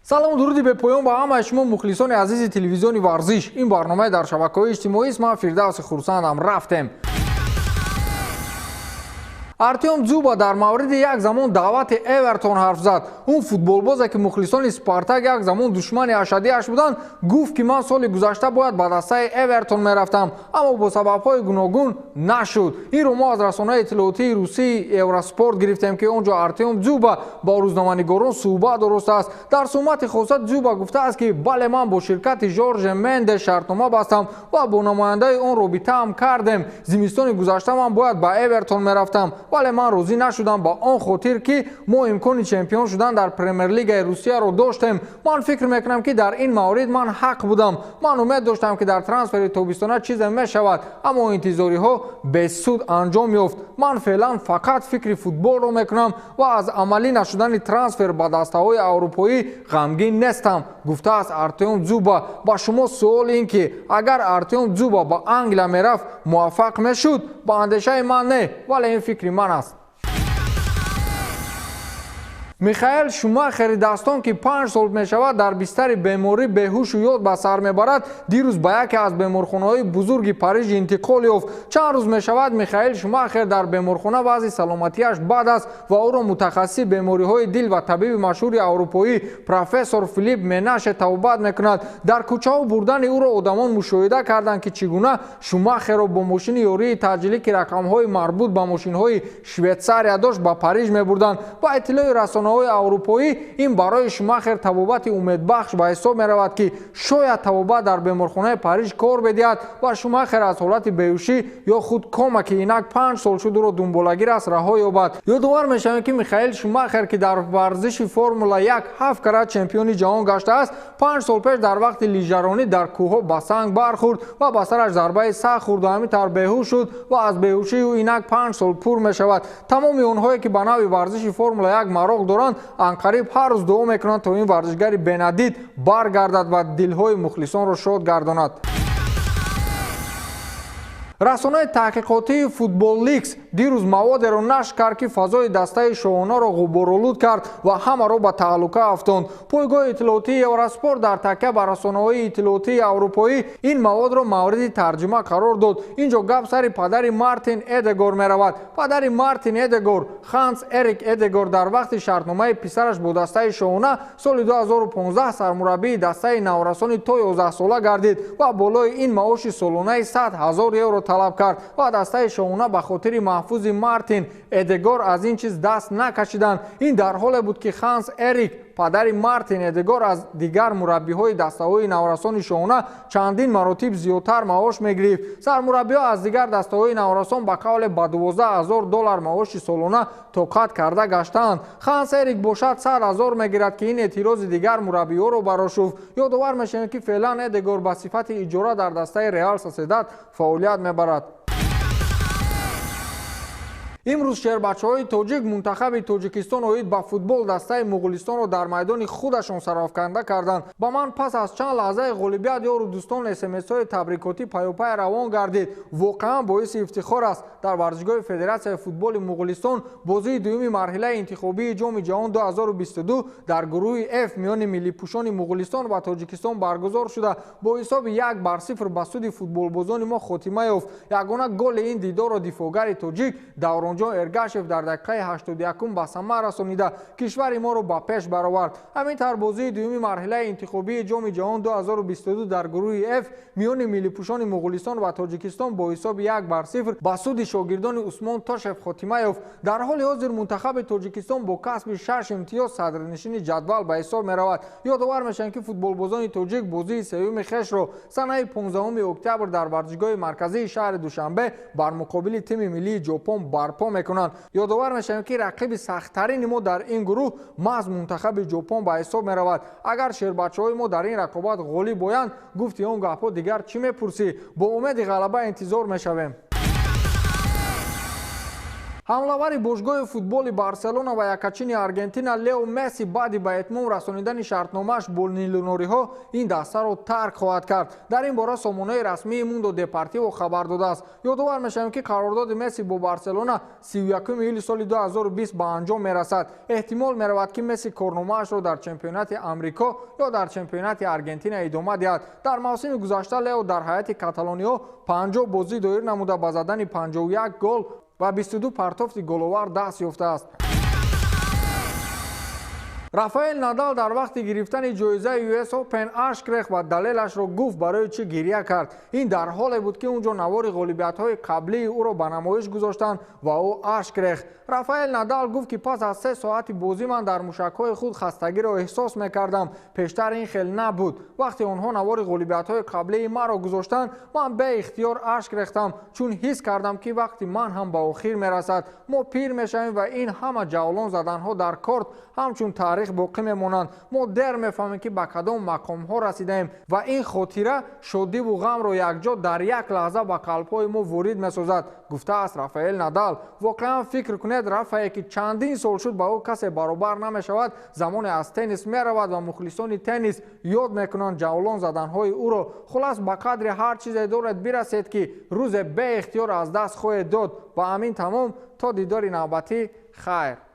Салому дуруди бепоён ба ҳамаи шумо, мухлисони азизи телевизиони «Варзиш». Ин барномаи дар шабакаҳои иҷтимоист. Ман Фирдавси Хурсандам. Рафтем. Артем Дзюба дар мавриди як замон даъвати «Эвертон» ҳарф зад. Он футболбозе, ки мухлисони «Спартак» як замон душмани ашаддиаш буданд, гуфт, ки ман соли гузашта бояд ба дастаи «Эвертон» мерафтам, аммо бо сабабҳои гуногун нашуд. Инро мо аз расонаи иттилоотии русии «Евроспорт» гирифтем, ки он ҷо Артем Дзюба бо рӯзноманигорон суҳбат доростааст. Дар суҳбати хоса Дзюба гуфтааст, ки бале, ман бо ширкати Жорже Мендеш шартнома бастам ва бо намояндаи он робитаам кардем. Зимистони гузашта ман бояд ба «Эвертон» мерафтам, вале ман розӣ нашудам, ба он хотир ки мо имкони чемпион шудан дар Премер-лигаи Русияро доштем. Ман фикр мекунам, ки дар ин маврид ман ҳақ будам. Ман умед доштам, ки дар трансфери тобистона чизе мешавад, аммо интизориҳо бесуд анҷом ёфт. Ман феълан фақат фикри футболро мекунам ва аз амалӣ нашудани трансфер ба дастаҳои аврупоӣ ғамгин нестам, гуфтааст Артем Дзюба. Ба шумо суол ин ки агар Артем Дзюба ба Англия мерафт, муваффақ мешуд? Ба андешаи ман, не, вале ин фикри ман аст. Михаэл Шумахери дастон, ки 5 сол мешавад дар бистари беморӣ беҳушу ёд ба сар мебарад, дирӯз ба яке аз беморхонаҳои бузурги Париж интиқол ёфт. Чанд рӯз мешавад, Михаил Шумахер дар беморхона вазъи саломатиаш бад аст ва ӯро мутахассиси бемориҳои дил ва табиби машҳури аврупоӣ профессор Филипп Менаше табобат мекунад. Дар кӯчаҳо бурдани ӯро одамон мушоҳида карданд, ки чӣ гуна Шумахерро бо мошини ёрии таъҷилӣ, ки рақамҳои марбут ба мошинҳои Швейтсария дошт, ба Париж мебурданд. Ба иттилои расонаҳои аврупоӣ, ин барои Шумахер табобати умедбахш ба ҳисоб меравад, ки шояд табобат дар беморхонаи Париж кор бидиҳад ва Шумахер аз ҳолати беҳушӣ ё худ кома, ки инак 5 сол шуд ӯро дунболагир аст, раҳо ёбад. Ёдовар мешавем, ки Михаил Шумахер, ки дар варзиши Формула 1 ҳафт карат чемпиони ҷаҳон гаштааст, 5 сол пеш дар вақти лижаронӣ дар кӯҳҳо ба санг бархӯрд ва ба сараш зарбаи сахт хӯрду ҳамин тавр беҳуш шуд ва аз беҳушии ӯ инак 5 сол пур мешавад. Тамоми онҳое, ки ба навъи варзиши Формула 1 мароқ доранд, анқариб ҳар рӯз дуо мекунанд, то ин варзишгари бенадид баргардад ва дилҳои мухлисонро шод гардонад. Расонаи таҳқиқотии «Футбол Ликс» дирӯз маводеро нашр кард, ки фазои дастаи шоҳонаро ғуборолуд кард ва ҳамаро ба таҳлука афтонд. Пойгоҳи иттилоотии «Евроспорт» дар такя ба расонаҳои иттилоотии аврупоӣ ин маводро мавриди тарҷима қарор дод. Ин ҷо гап сари падари Мартин Эдегор меравад. Падари Мартин Эдегор, Ханс Эрик Эдегор, дар вақти шартномаи писараш бо дастаи шоҳона соли 2015 сармураббии дастаи наврасони то 11 сола гардид ва болои ин маоши солонаи 100 ҳазор евро талаб кард ва дастаи шоҳона ба хотири маҳфузи Мартин Эдегор аз ин чиз даст накашиданд. Ин дар ҳоле буд, ки Ханс Эрик, падари Мартин Эдегор, аз дигар мураббиҳои дастаҳои наврасони шоҳона чандин маротиб зиёдтар маош мегирифт. Сармураббиҳо аз дигар дастаҳои наврасон ба қавле ба 12 000 доллар маоши солона тоқат карда гаштаанд. Ханс Эрик бошад 100 000 мегирад, ки ин эътирози дигар мураббиҳоро барошуфт. Ёдовар мешавем, ки феълан Эдегор ба сифати иҷора дар дастаи «Реал Соседад» фаъолият мебарад. Имрӯз шербачаҳои тоҷик, мунтахаби Тоҷикистон оид ба футбол, дастаи Муғулистонро дар майдони худашон сарафканда карданд. Ба ман пас аз чанд лаҳзаи ғолибият ёру дӯстон смсҳои табрикотӣ паёпай равон гардид. Воқеан боиси ифтихор аст. Дар варзишгоҳи Федератсияи футболи Муғулистон бозии дуюми марҳилаи интихобии Ҷоми ҷаҳон 2022 дар гурӯҳи Ф миёни миллипӯшони Муғулистон ва Тоҷикистон баргузор шуда, бо ҳисоби 1-0 ба суди футболбозони мо хотима ёфт. Ягона голи ин дидорро дифоъгари тоҷик Давронҷон Эргашев дар дақиқаи 81 ба самар расонида, кишвари моро ба пеш баровард. Ҳамин тавр, бозии дуюми марҳилаи интихобии Ҷоми ҷаҳон 2022 дар гурӯҳи Ф миёни миллипӯшони Муғулистон ва Тоҷикистон бо ҳисоби 1-0 ба суди шогирдони Усмон Тошев хотима ёфт. Дар ҳоли ҳозир мунтахаби Тоҷикистон бо касби шаш имтиёз садрнишини ҷадвал ба ҳисоб меравад. Ёдовар мешавем, ки футболбозони тоҷик бозии сеюми хешро санаи 15 октябр дар варзишгоҳи марказии шаҳри Душанбе бар муқобили тими миллии Ҷопон барпо мекунанд. Ёдовар мешавем, ки рақиби сахттарини мо дар ин гурӯҳ маҳз мунтахаби Ҷопон ба ҳисоб меравад. Агар шербачаҳои мо дар ин рақобат ғолиб оянд, гуфти он гапҳо дигар чӣ мепурсӣ? Бо умеди ғалаба интизор мешавем. Ҳамлавари бошгоҳи футболи Барселона ва якачини Аргентина Лео Месси баъди ба итмом расонидани шартномааш бо нилунориҳо ин дастаро тарк хоҳад кард. Дар ин бора сомонаи расмии Мундо Депортиво хабар додааст. Ёдовар мешавем, ки қарордоди Месси бо Барселона 31 июли соли 2020 ба анҷом мерасад. Эҳтимол меравад, ки Месси корномаашро дар чемпионати Амрико ё дар чемпионати Аргентина идома диҳад. Дар мавсими гузашта Лео дар ҳайати каталониҳо 50 бозӣ доир намуда, ба задани 51 гол ва 22 партофти головар даст ёфтааст. Рафаэл Надал дар вақти гирифтани ҷоизаи US Open ашк рехт ва далелашро гуфт, барои чӣ гиря кард. Ин дар ҳоле буд, ки он ҷо навори ғолибиятҳои қаблии ӯро ба намоиш гузоштанд ва ӯ ашк рехт. Рафаэл Надал гуфт, ки пас аз 3 соати бозӣ ман дар мушакҳои худ хастагиро эҳсос мекардам. Пештар ин хел набуд. Вақте онҳо навори ғолибиятҳои қаблии маро гузоштанд, ман беихтиёр ашк рехтам, чун ҳис кардам, ки вақти ман ҳам ба охир мерасад. Мо пир мешавем ва ин ҳама ҷавлон заданҳо дар корт ҳамчун таърих боқӣ мемонанд. Мо дер мефаҳмем, ки ба кадом мақомҳо расидаем, ва ин хотира шодиву ғамро якҷо дар як лаҳза ба қалбҳои мо ворид месозад, гуфтааст Рафаэл Надал. Воқеан, фикр кунед, Рафае, ки чандин сол шуд ба ӯ касе баробар намешавад, замоне аз теннис меравад ва мухлисони теннис ёд мекунанд ҷавлон заданҳои ӯро. Хулас, ба қадри ҳар чизе доред бирасед, ки рӯзе беихтиёр аз даст хоҳед дод. Ба ҳамин тамом, то дидори навбатӣ, хайр.